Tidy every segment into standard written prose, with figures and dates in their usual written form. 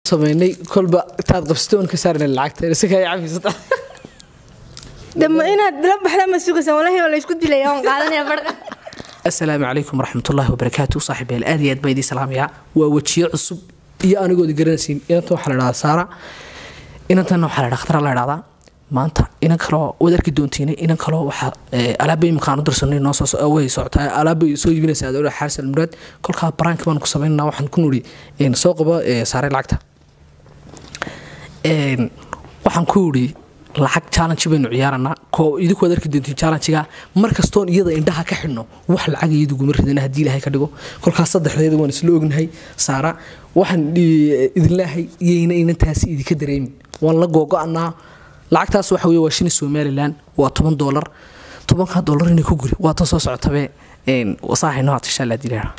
Sameynay kolba taad qabsato oon ka saarnay lacagta isaga ay cafisata. Dama inaad la baxda ma sugaysan, walahi waa la isku dilaya, waan qaadanaya barqa. Asalaamu calaykum waraxmatullaahi wabarakaatu, saaxiibayaal, aad iyo aad baa idiin salaamayaa. Waa wejiyo cusub iyo anigoodi garanaysiin. Inanta waxaa la dhahdaa Saara, inantanna waxaa la dhahdaa Khatara la dhahdaa. Maanta inan kaloo waad arki doontiin, inan kaloo waxaa alaabba imika aan u dirsanay noo soo way socotaa, alaabba soo iibinaysaa adoo Xaaris Almuraad. Kolkaa baraanka baan ku samaynanaa, waxaan ku nuri soo qabo saaray lacagta. Waxaan ku iri lacag challenge baynu ciyaaranaa, koo idinku waad arki doontiin challenge-ga. Markastoon iyada indhaha ka xidhno wax lacag iyadu guma ridana haddii Ilaahay ka dhigo. Kolkaas saddexdeeda waan isla ognahay. Saara waxaan idin leeyahay iyayna inantaasi idinka dareemin, waan la googo-anaa lacagtaas. Waxa weye waa shini Somaliland, waa $10. 10-ka dollar inay ku guri waa tan soo socotabe saaxay noo insha Allah diraa.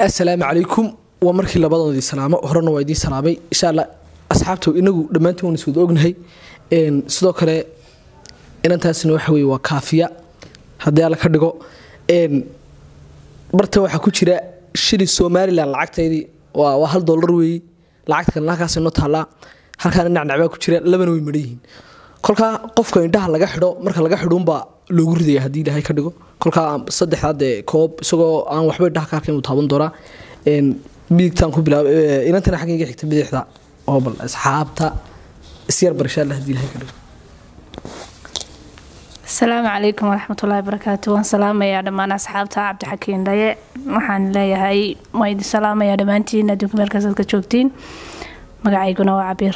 Assalaamu calaykum, waa markii labadoodii idin salaamo, horena waa idiin salaamay insha Allah. Asxaabta inagu dhammaantiin waan iswada ognahay. Sidoo kale inantaasina waxa weye waa Kaafiya haddii Alla ka dhigo. Bartan waxaa ku jira shili Somaliland, lacagtaydii waa $1 weeye. Lacagta kalena halkaas inoo taallaa, halkaana nacnacbaa ku jira, labana way maran yihiin. Kolkaa qofka indhaha laga xidho, marka laga xidhuunbaa loogu ridaya haddii Ilaahay ka dhigo. Kolkaa saddexdaa dee koob isagoo aan waxba indhaha ka arkayn uu taaban doonaa. Midigtaan ku bilaab, inantana xagga iga xigta bidixda, oo bal asxaabta isyar bar insha Allah haddii Ilaahay ka dhigo. Asalaamu calaykum waraxmatullaahi wabarakaatu. Waan salaamayaa dhammaan asxaabta Cabdixakiin Dhaye. Waxaan leeyahay waan idin salaamayaa dhammaantiin adduunka meel kastaad ka joogtiin. Magacayguna waa Cabiir.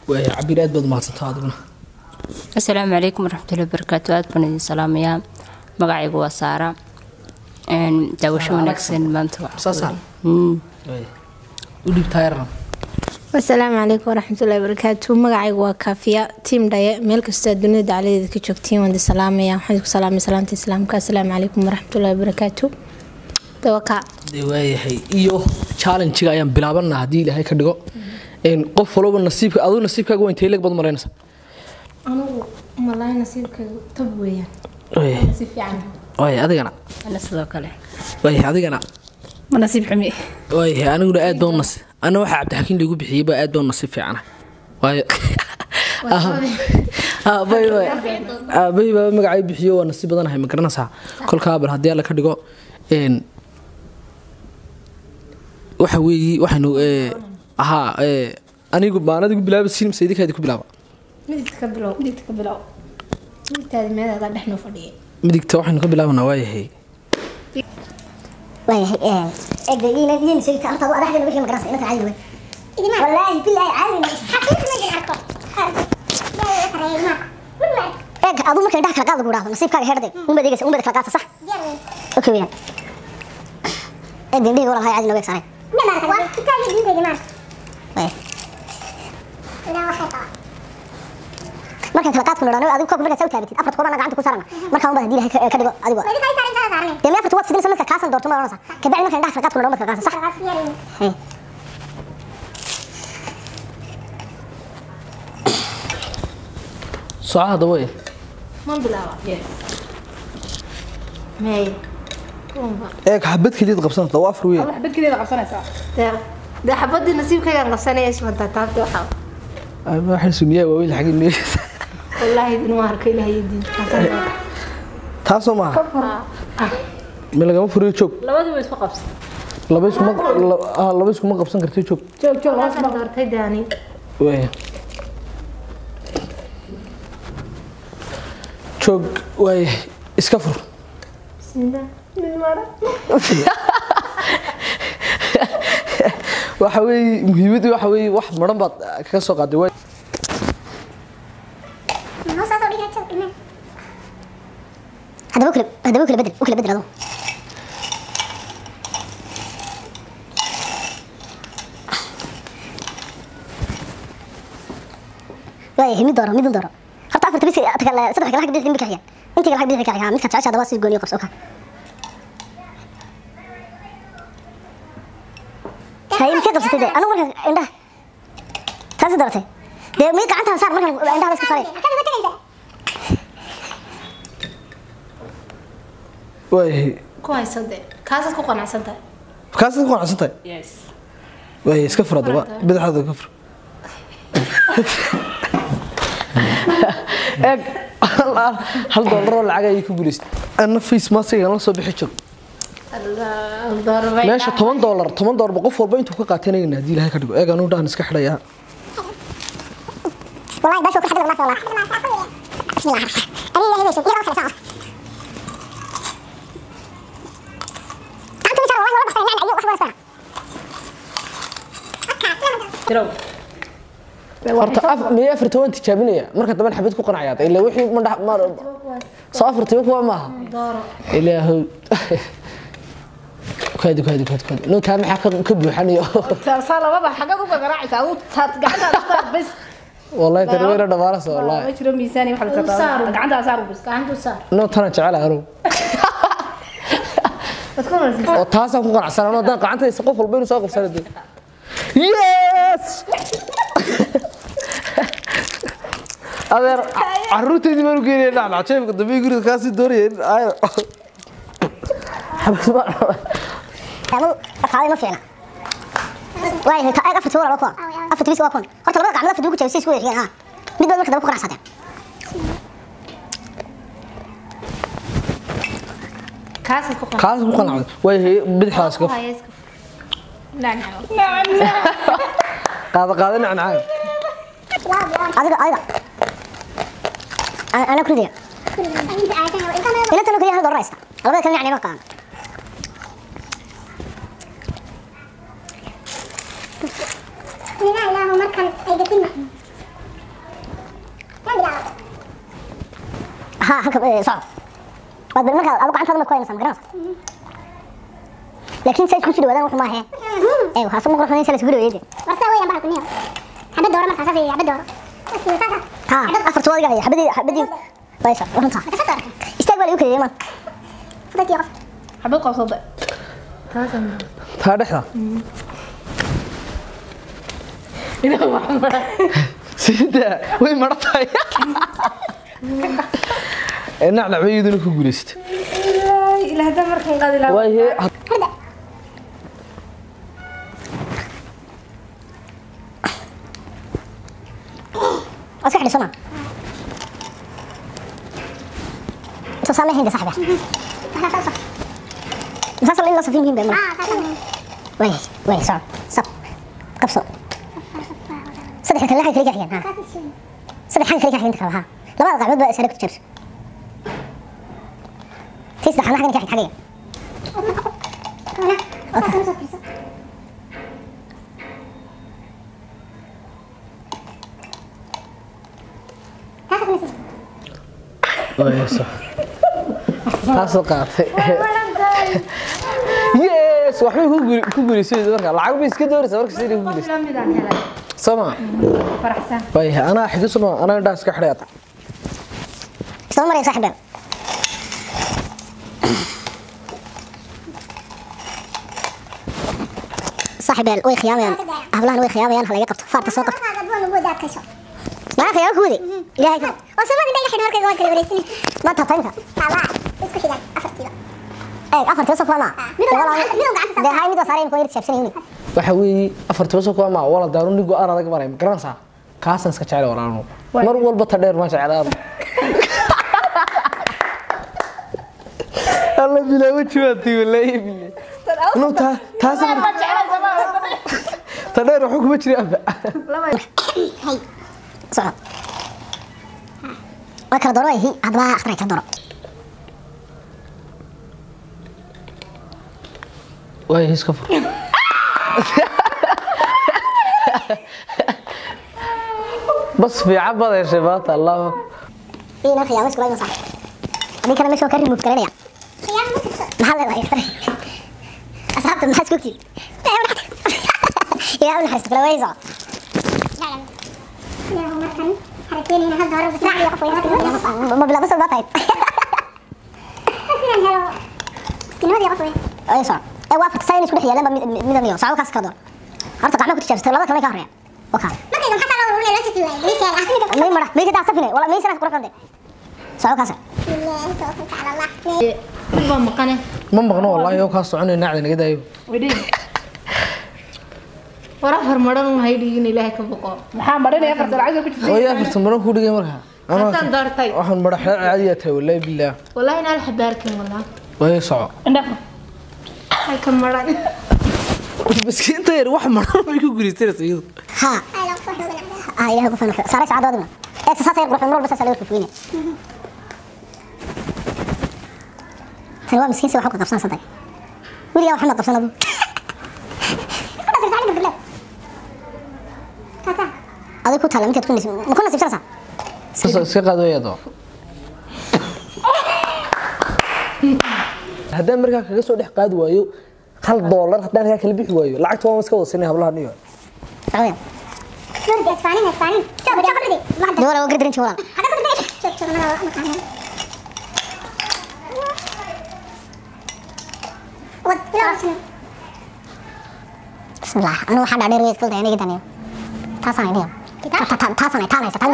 Waaya Cabiir, aad baad umahadsantaa adiguna. Asalaamu calaykum waraxmatullahi wabarakaatu, aad baan idin salaamayaa. Magacaygu waa Saara. Daawasho wanaagsan maanta. Saasaa u dhiib taayarna. Asalaamu calaykum waraxmatullahi wabarakaatu. Magacaygu waa Kaafiya, tiim Dhaye. Meel kastoo dunida dacaladeeda ka joogtiin waan idin salaamaya. Waxaan idinku salaamay salaamta islaamka, asalaamu calaykum waraxmatullahi wabarakaatu. Dawaka dee waayahay, iyo challenge-ga ayaan bilaabanaa haddii Ilaahay ka dhigo. Qof walba nasiibka, aduu nasiibkaaga waa intee leeg baad maraynaysaa? Anigu malaahi nasiibkaygu tab weeyaan, si fiican. Waaya, adigana? Ana sidoo kale. Waaya, adigana? Ma nasiib xumi. Waayahay, aniguna aad baan nasiib, ana waxaa Cabdixakiin liigu bixiyey baa aad baan nasiib fiicana, waayo aabbahay baa magacay bixiyo, waa nasiib badanahay, ma garanaysaa? Kolkaa bal haddii Alla ka dhigo, waxa weeyi waxaynu ahaa anigu maan adigu bilaaba siin mise idinkaa idinku bilaaba? Midigta ka bilow. Midigta ka bilow. Midigtaadi meedaada dhex noo fadhiyay. Midigta waxaynu ka bilaabanaa. Waayahay. Waayahay, eeg ina sheegta horta adu adaxda wixii ma garanaysa inta caadi wey, wallaahi billahi caadi ma xaqiiqi ma jin arko. Eeg adu marka indhaha kala qaad lagu dhaahdo, nasiibkaaga heerday unbaad eegaysa, unbaad kala qaadsa, sax? Okay weeyaan. Eeg indhihi walaal hay caadi nooga saaray. Waaya. Markaan kala qaadku nidhaano, adigu koobka markaad saa u taabatid, afarta koobana gacanta ku saarana, markaa unbaad haddii Ilaahay ka dhigo adigu dee ma afarta waad fidinaysa, marka kaasan doorto ma oranaysaa, kabacdi marka indhaha kala qaadku nidhaano marka qaadsa, sax? Hey. Soco hadda way. Ma bilaaba mey? Eeg, xabad keliyaad qabsanaysaa, waa afar weyn. Xabad keliyaad qabsanaysaa. Dee xabadii nasiibkaygaan qabsanaya, ismantaa taabta waxaa. Waxay suniyaa waaweyn xagga neegaysa. Wallaahi idin ma arko, Ilaahay idin. Taasoo maaha ma lagama furiyo, joog. Labadii way isku qabsan. Laba iskuma qabsan karti, joog. Joog joog, laba Kaasaan doortay daani. Waaya, joog. Waaya, iska fur. Bismillah, mid mara. Waxa weeye muhiimaddu waxa weeye wax maran baad kaga soo qaaday waay. Haddaba u kala bedel, u kala bedel adu. Waayahay, mid dooro, mid un dooro horta. Afarta bis kale, saddex kale xagga bidix ka xigaan, intii kale xagga bidix ka xigaan. Midkaad jeceshaada waa si gooniyo qabso ka hay. Midkee qabsatay dee? Anigu marka indhaha taasi doortay dee, mid gacantaan saar markaan indhaha la iska saaray. Waayahay. Ku hayso dee, kaasaad ku qanacsan tahay? Kaasaad ku qanacsan tahay? Yes. Way iska fura daba bidixda ka fur. Eeg hal doolar oo lacag ay ku guuleystay. Anna face mask la soo bixi jiro. Meesha $10 $10 qof walba intuu ka qaatanayna hadii Ilaahay ka dhigo. Eeg anu dhaan iska xidhaya. Wallahi basho ka xidhay wallahi. Bismillah. Ani Ilaahay meesha iyo kala saar. Antu sar wallahi wala baxay nacnac iyo wax wala sar. Horta miya 14 tijaabinaya marka dambe xabad ku qanacaya ilaa wixii ma soo 14 kuwa maaha. Ilaahu kaadi kaadi kaadi kaadi no taa maxaa ka buuxanayo taasaa labada xagad uga garaacaysa aduu taad gacantaada saar bas. Wallahi tani way dhamaanaysa wallahi. Ma jiro miisaan iyo wax la taabto gacanta saar bas gacanta saar. No tana jecel anu oo taasaan ku qanacsan anoo haddaan gacantaysa qof walba inuu soo qabsanayo. Yes adeer caruurteydii baan u geynaya dhacdhac jeebka dambe guriga kaasii doonaya in ay xabad baan Anu asxaabay ma fiicna. Way ta ay afartii walaal kuwan. Afartii bis waa kuwan. Horta labada gacmood afartii ku jabisay isku wada xigeen ha. Mid baa marka dambe ku qanacsateen. Kaas ku qanac. Kaas ku qanacday. Way bidixdaas ka nacnac. Qaada qaada nacnac. Adiga adiga. Ana ku ridiya. Ila tan kaliya hal doolar haysta. Labada kale nacnac ma qaadan. Ha halka soco. Waad marka adigu gacantaada ma ku haynaysaa ma garanaysaa. Laakiin say isku sii dhawaadaan wuxuu maahe. Ee waxa soo qurxan inta la isku dhaweeyay. Ha afartu adiga haya xabadii xabadii way soo runta. Istaag baa lagu kadiyay man. Xabad qabsada taa dhexda. Sida way martay. Nacnac way iyaduna ku guuleysatay. Ilaa hadda markan qaadi lahaa. Way Iska xidhi soo ma. Soo saamayn hinda saaxiib. Saas in la safin muhiim bay ma. Way way soo sab qabso. Saddex kale xay kaliya xigeen ha. Saddex xay kaliya xigeen ha. Labada gacmood baa isla ku jabso. Tii saddex xaggan ka xig xagga. Way soo. Taas oo qaatay. Yes, waxbay ku guuleysay marka lacag bay iska dooraysaa marka sidii ku guuleysay. Midaan helay. Sama. Faraxsan. Way ana xiga suma ana indhaha iska xidhay. Soo maray saaxiib. Saaxiib way khiyaamayaan. Hablahan way khiyaamayaan hal iga qabto. Faarta soo qabto. Ma khiyaamo ku waday. Ilaahay ka. Ma taabtay imka. Eeg afartii soo kuwa ma. Dee hay mid waa saaray in ku yar tijaabsanayni. Waxa weeye 14 soo kuwa ma wala daaru nin go'aan adag maray ma garanaysaa. Kaasan iska jecel walaalo. Mar walba ta dheer ma jecelaado. Alla bilaa wajibaatay wallahi billahi. No ta taas ta dheer wuxuu kuma jiray aba. Soco. Waa kala dooro hi hadba akhtar kala dooro. Way iska fur. Bas fiican baad heshay maanta Allahu. Ina khiyaamo isku laayno sax. Adii kale meesha ka remove garanaya. Maxaa leedahay akhtar? Asxaabta maxaa isku ogtihiin? Ilaahay u naxariisto kala way soco. Ma bilaabo soo tahay. Ay soco. Ee waa afarta saynis ku dhex yaalaan midab iyo soco kaas kala door. Horta gacmaha ku tijaabsatay labada kale ka horeeya. Wakaa. May mara may ka daasafine wala may sana qurxoon de. Soco kaas. Mid baa maqane. Ma maqno wallahi oo ka soconay nacda naga daayo. Wedhin. War afar maran uma haydhigin, Ilaahay ka boqo. Maxaa marinaya afarta lacagta ku jirta? Oo yaa afarta maran ku dhigay markaa? Kaasaan doortay. Waxaan madaxda caadiya tahay, wallahi billaah. Wallahi inaan xabaarkin wallah. Way soco. Indhaha. Halka maran. Miskiinta yar wax maran bay ku guulaysanaysaa iyadu. Ha ah, ilaahay ku fano. Saaray saacad aduna ee saas ay qurxin, mar walba saas laga fogeynay. Tan waa miskiin, si wax u qabsan santahay weligaa wax ma qabsan adu. Adig ku taala midkaad ku nasiib, ma ku nasiibsanaysaa? Iska qaado iyadoo haddaan markaa kaga soo dhex qaadi waayo $1, haddaan halkaa kala bixi waayo lacagta waan iska wada siinay hablaha niyo. Socodaya. Dee walaal, waa gardaran jirin walaal. Bismillah, anu waxaa dhacday ruweyd kulda aniga daniyo. Taasaan idhiyo. Taasaan taan haysa. Taan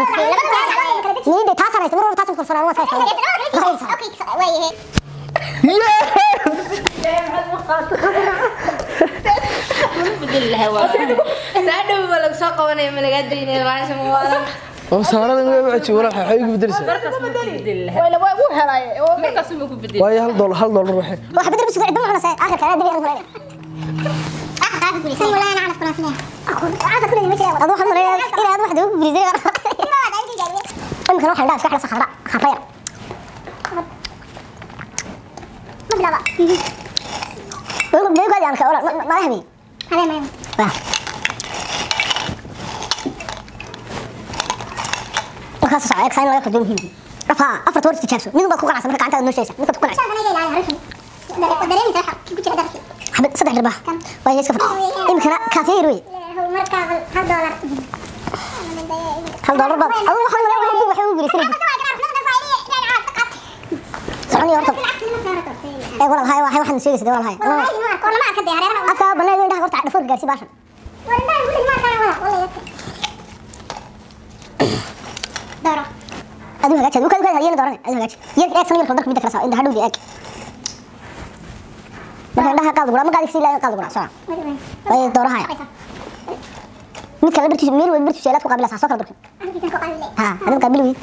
niyadda taasaan haysa, mar walba taasaan kalsoonaan waan iska haystaa. Saadhow baa lagu soo qabanaya, ma lagaa daynaya bahasha muwaalan. Oo saarada ma waji walaal, waxay igu bedelaysaa. Wayla waa uu helay oo Waayo $1, $1 waxay. Waxa bedel bisugu cidda ma cunaysaa aakhirka anaa dabiici anaa. Adu waxaad maleeyaa inaad wax ugu guulaysan. Imika waxaa la iska xidhasa khadra khadra yar. Wuu gaadi aan ka walaal ma la habeen. Waa. Markaas soo eeg sayn laga kala muhiim. Afa afarta war tijaabso. Mid baad ku qanacsan marka gacantaada noo sheegaysa. Mid baad ku qanacsan. Xabad saddex dhirbax. Waa iska fur. Imikana kaafiye yar wey. $1 baad. Adigu waxaan maleeyaa waxay ugu guulaysanaysaa. Socon iyo horta. Ee walaal, hay waxaan sheegaysaa walaal, hay. Afka banaan indhaha horta dhafoorka gaarsii baashan. Adigu hagaaji, adigu kaadi yeena dooran, adigu hagaaji. Yar eeg san yar kala darka midda kala saa indhaha dhowdi eeg. Marka indhaha qaad gura ma qaadi si ilaa qaad gura soco. Way doorahaya. Mid kale bartiisa meel walba bartiisa ilaad ku qaabilaysaa soo kala durkin. Ha, adigu qaabil weyd.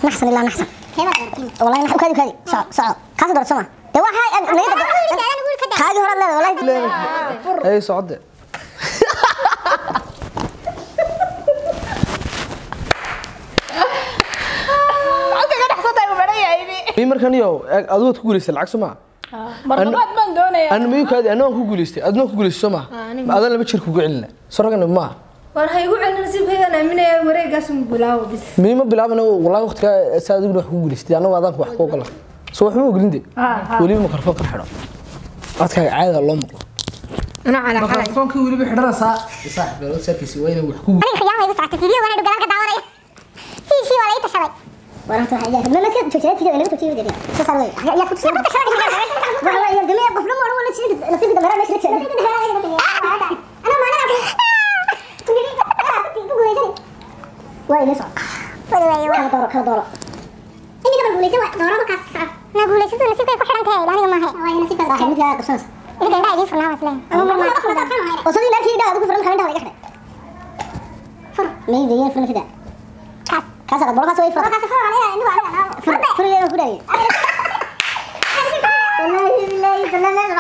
Naxsan ilaa naxsan. Wallahi nax kaadi kaadi soco soco. Kaas door soma. De waxa kaagi hore leedahay wallahi. Ay socode. Lacagta ka dhexsatay uu maran yahay. Mi markan iyo adigu waad ku guulaysatay lacag soo ma? Marlabaad baan doonayaa. Ana miyu kaadi anoo ku guulaystay, adna ku guulaystay soo ma? Adan laba jir kugu celina. Soo ragana ma. War ha igu celin, nasiibkaygaan aaminaya, wareegaas un bilaawo bis. Mi ma bilaabana wallahi, waqtiga saa adiguna wax ku guulaystay, anoo adaan wax ku ogola. Soo wax ma ogolin de. Weliba mikrofoonka xidho. Codkaaga caadiga loo maqlo. Ana cala calay. Mikrofoonka weliba xidhanaysaa. Saaxiib loo sarkiisa waa inay wax ku Warahtu waxay ilaahay ma maska joojiyay fiiga lagu joojiyay wadada. Soo saar way. Yaa ku soo. Waxa way yar damiya qofna ma oran wala nasiibka dambe meesha la jeedo. Waa ila soco. Kala dooro, kala dooro. Saaxiib midkaa qabsanaysa. Oo sidii naarkii indhaha adigu furan kala indhaha laga xidhay. Maybe yar furan kida. Kaas qad kaas way furan. Fur fur yar ku dhaay. Wallahi billahi sallallahu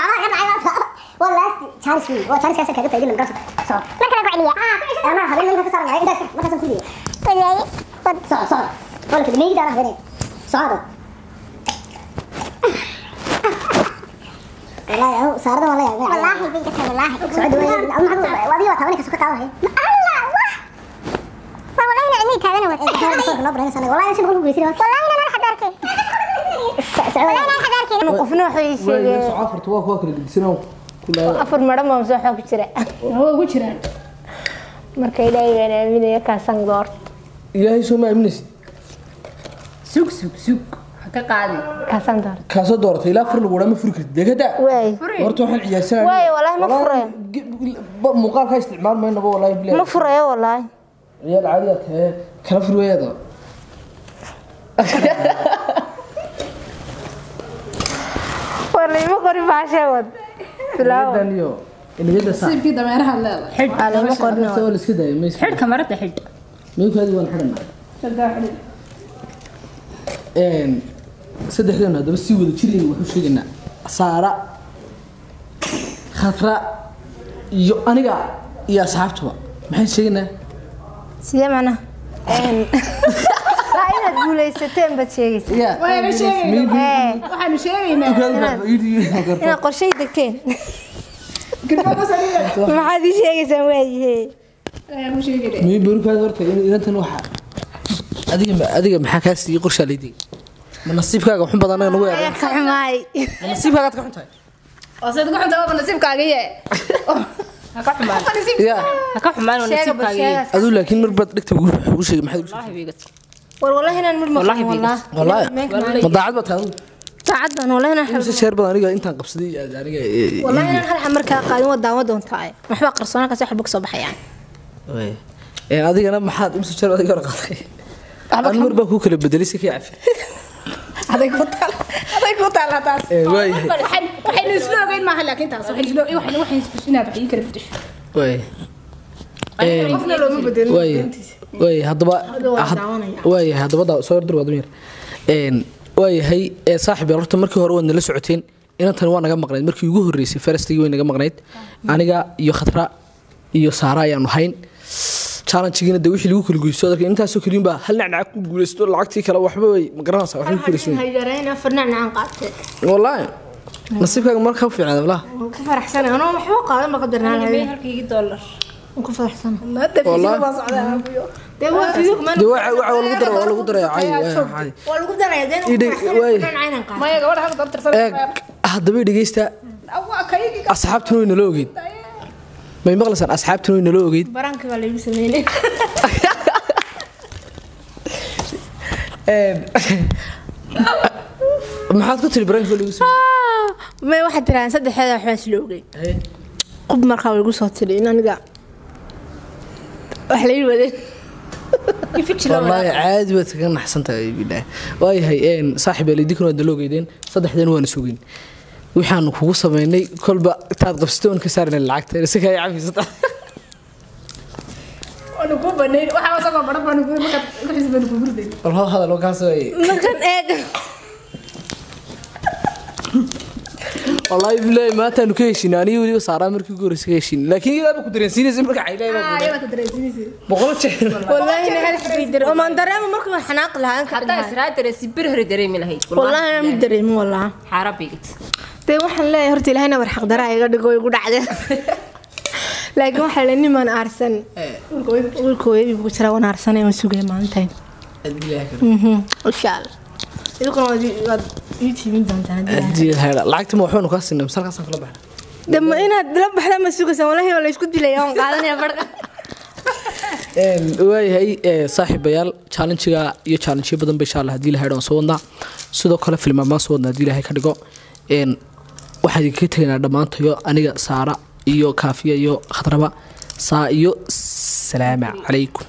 والله chance wey waa chance kaas kaga faa'iido markaas soo ama habeen ninka ka saaran intaas markaas ku dhigay soo soo wala kid meeyda habeen soo والله أهو سارة والله يا سعود وين ما وادي waa taabanaysa ka qaadanay والله شو بقول لك Qofna wuxuu ii sheegay soo afarta waa kuwa kala gedisanoo kula. Afar maran baan soo xoog jira. Waa ugu jiraan. Marka Ilaahay baan aaminaya, kaasaan doorta. Ilaahay soo ma aaminaysid? Sug sug sug, ha ka qaadin. Kaasaan doorta. Kaasoo dooratay ilaa fur lagu ma furi kartid degada. Waay. Horta waxaan ciyaarsanaa. Waay, wallahi ma furayo. Muuqaalka isticmaal maynaba wallahi billahi. Ma furayo wallahi. Ciyaal caadi ah tahay, kala fur weeyada. War layma qorin bahasha wad bilaaw. Daniyo. Nasiibkii dameeraha leedahay. Lama qorno. Xidh kamarada xidh. Saddexda. Saddexdan haddaba si wada jirayna waxu sheegaynaa Saara, Khatra iyo aniga iyo asxaabtuba maxaan sheegaynaa? Sidee macnaha? Waa inaad guuleysateen baad sheegaysaa. Yeah. Waxaanu sheegaynaa. Waxaanu sheegaynaa. Inaad qorshay degteen. Garbada saliida. Maxaad ii sheegaysaan waayahe? Ayaanu sheegaynaa. Maybe horta inantan waxa adiga maxaa kaa siiyey qorshaa laydii? Ma nasiibkaaga xun badan anaga nagu yaabeen? Ka xumaay. Ma nasiibkaagaad ka xun tahay? Oo saad ku xuntaa nasiibkaaga yee. Ha ka xumaan. Ya. Ha ka xumaan waa nasiibkaaga. Aduu laakiin mar baad dhigta ugu sheegay, maxaad ugu sheegay? Wallaahi biigat. War wallahi inaan mid maqan Wallaahi. wallah. Wallaahi ma daacad baad tahay adigu? Saacad baan wallahi inaan Imse sheer badan aniga intaan qabsaday aniga. Wallahi inaan hal xamar kaa qaadin waa daawo doontaa. Waxba qarsoona kaasi waxba ka soo baxayaan. Adigana maxaad imse sheer adiga hor qaaday? An mar baan ku kala bedelay si kii cafi. Aday ku taal. Aday ku taal taas. Waayahay. Waxaynu isla ogeyn maaha laakiin taas waxaynu isla waxaynu isku inaad wax ii kala bedesho. Waay. Qofna looma bedelin. Waay. Waay haddaba waa daawanaya. Waayahay haddaba soo yardur waad yar. Waayahay saaxiib yaal, horta markii hore waad nala socoteen, inantan waa naga maqnayd markii ugu horreysay, farastigii way naga maqnayd. Aniga iyo Khatra iyo Saara ayaanu hayn challenge-giina, dee wixii lagu kala guysto adarka intaasoo keliya baa hal nacnac ku guulaysto, lacagtii kale waxba way ma garanaysaa, waxba ku guulaysan. Haydareen afar nacnacaan qaatay. Wallaahi nasiibkaaga markaa u fiicnaada walaa. Waan ku faraxsanahay anoo waxba qaadan ba qadarnaa lahayn. Halkaygii dollar. Waan ku faraxsanahay. Hadda Wallaahi. fiisiga baa socdaa abuyo. Dee waa fiidug man. Dee waxa waa lagu daraa, waa lagu darayaa caadi, waa caadi. Waa lagu darayaa dee Ii dhig, waay. nacnacaan qaatay. Maya gabadha hadda tirsan. Eeg haddaba dhegeysta, Waa kaygii. asxaabtuna way nala ogeyd, may maqlaysaan? Asxaabtuna way nala ogeyd. Baranka baa laygu sameynay. Maxaad ku tiri baranka lagu sameeyey? May waxaad tiraahdeen saddexdeeda waxbaan isla ogeyn. Qub markaa way igu soo tiri in aniga wax la ii waday. Wallaahi caadi baad kaga naxsan tahay bilaahi. Waayahay saaxiib yaal, idinkuna waad nala ogeydeen, saddexdeen waana sugeen waxaanu kugu sameynay, kolba taad qabsatay oon ka saarnay lacagta si kaa cafisata. Waanu ku banayn. Waxa wasaqo baran baanu ku marka ku xisbanu ku gurday. Bal hal hadal oo kaas way. Markan eeg. Wallaahi bilaahi maantaanu ka heshinay, aniga weliba Saaraa markii ugu horreysay ka heshinay, laakiin iyadaaba ku dareensiinaysa marka caylahay baa Ayada ku dareensiinaysa. 100 jeer. Wallaahi inaan hal xabay dareemo. Omaan dareemo markii waan xanaaq lahaa aan ka Haddaa dhignaa. israa dareesi bir hore dareemi lahayd. Wallaahi inaan mid dareemo wallaahi. Xaara biigat. Dee waxaan leeyahay horta ilaahayna war xaqdaraa iga dhigo igu dhacday. Laakiin waxaa la nimaan aarsan. Wiilka hooyadii buu ku jiraa, waan aarsanay, waan sugaya maalintan. Insha Allah. Idinkuna waad ii tiimin doontaan haddii aad- Haddii la lacagta ma waxbaanu kaa siinay mise halkaasaan kula baxnay? Dee ma inaad la baxdaan ma sugaysaan? Wallaahi waa la isku dilaya, waan qaadanaya barqa. Waayahay saaxiibayaal, challenge-ga iyo challenge badan ba insha Allah haddii Ilahay dhan soo wadnaa, sidoo kale filmaan baan soo wadnaa haddii Ilahay ka dhigo. Waxaan idinkaga tegaynaa dhammaantayo, aniga Saara iyo Kaafiya iyo Khadraba, saa iyo salaama calaykum.